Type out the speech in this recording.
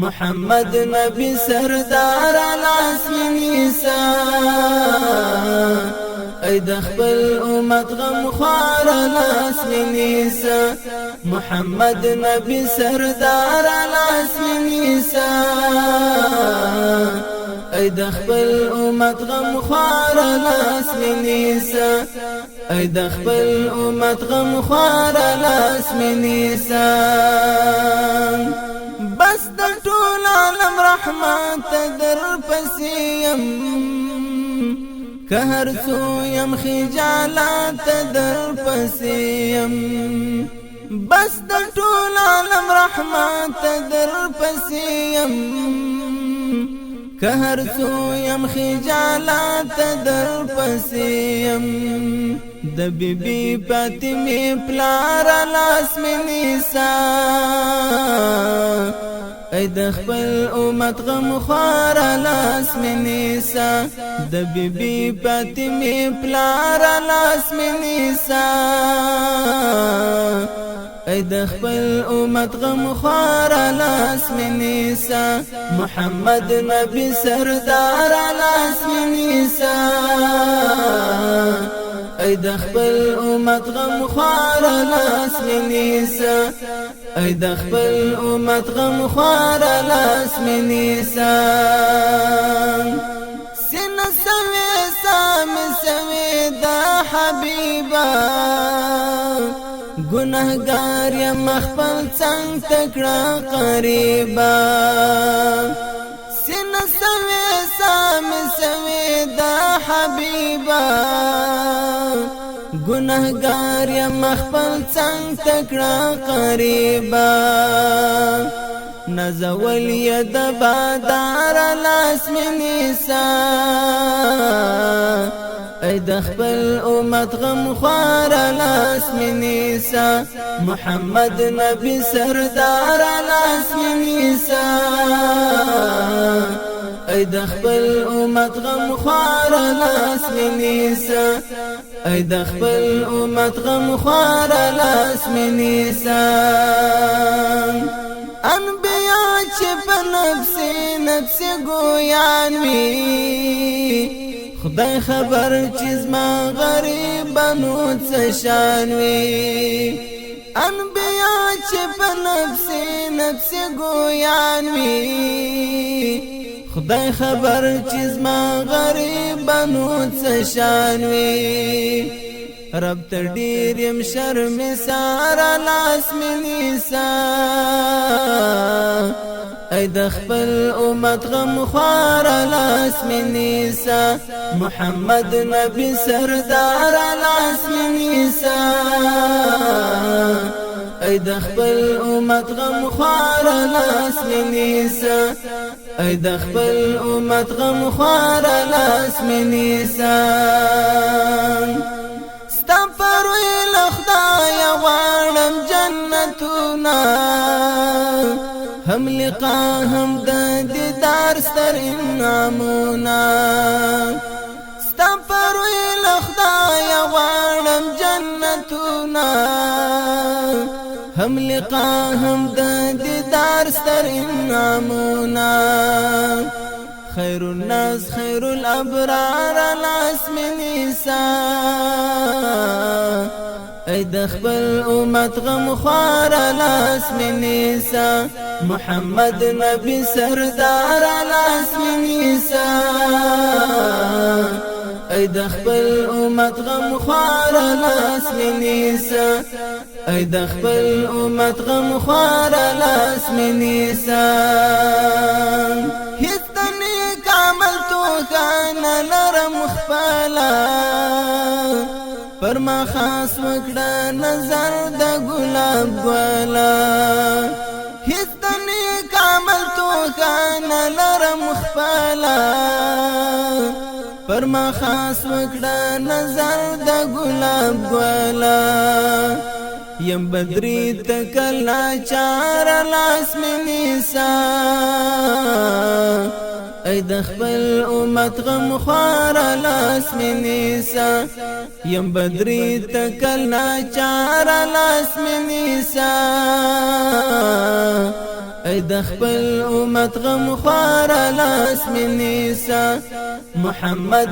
محمد نبی سردار لاس می نیسا، ای د خپل امت غم خوار لاس می نیسا. محمد نبی سردار لاس می نیسا، ای د خپل امت غم خوار لاس می نیسا، ای د خپل امت غم خوار لاس می نیسا. بس د ټول عالم رحمت در پسیم، که هر څو یم خجالت در پسیم. بس د ټول عالم رحمت در پسیم، که هر څو یم خجالت در پسیم. د بیبي فاطمې پلار لاس مې نیسا، ای د خپل امت غم خوار لاس مې نیسا. د بیبي فاطمې پلار لاس مې نیسا، ای د خپل امت غم خوار لاس مې نیسا. محمد نبی سردار لاس مې نیسا، ای د خپل امت غم خوار لاس مې نیسا، ای د خپل امت غم خوار لاس مې نیسا. سن سوي سام سوي دا حبيبا، ګناهګار یم خپل څنګ تکړه قریبا. سن سوي سام سوي دا حبيبا، ګناهګار یم خپل څنګ تکړه قریبا. نزول ید بادار لاس مې نیسا، ای د خپل امت غم خوار لاس مې نیسا. محمد نبی سردار لاس مې نیسا، ای د خپل امت غم خوار لاس مې نیسا، ای د خپل امت غم خوار لاس مې نیسا. انبیا چې په نفسي نفسي ګویان وي، خدای خبر چې زما غریبانو څه شان وي. انبیا چې په نفسي نفسي ګویان وي، خدای خبر چې زما غریبانو څه شان وي. رب ته ډیر یم شرمسار لاس مې نیسا، ای د خپل امت غم خوار لاس مې نیسا. محمد نبی سردار لاس مې نیسا، ای د خپل امت غم خوار لاس مې نیسا، ای د خپل امت غم خوار لاس مې نیسا. ستا پروی له خدایه غواړم جنتونه، هم لقا هم د دیدار ستر انعامونه. ستا پروی له خدایه غواړم جنتونه، هم لقا هم د دیدار ستر انعامونه. خیر الناس خیر الابرار لاس مې نیسا، ای د خپل امت غم خوار لاس مې نیسا. محمد نبی سردار لاس مې نیسا، ای د خپل امت غم خوار لاس مې نیسا، ای د خپل امت غم خوار لاس مې نیسا. هیڅ د نیک عمل توښه نه لرم خپله، پر ما خاص وکړه نظر د ګلاب ګله. هیڅ د نیک عمل توښه نه لرم خپله، پر ما خاص وکړه نظر د ګلاب ګله. یم بدری تکلا چار لاس مې نیسا، ای د خپل امت غم خوار لاس مې نیسا. یم بدری تکلا چار لاس مې نیسا، ای د خپل امت غم خوار لاس می نیسا محمد.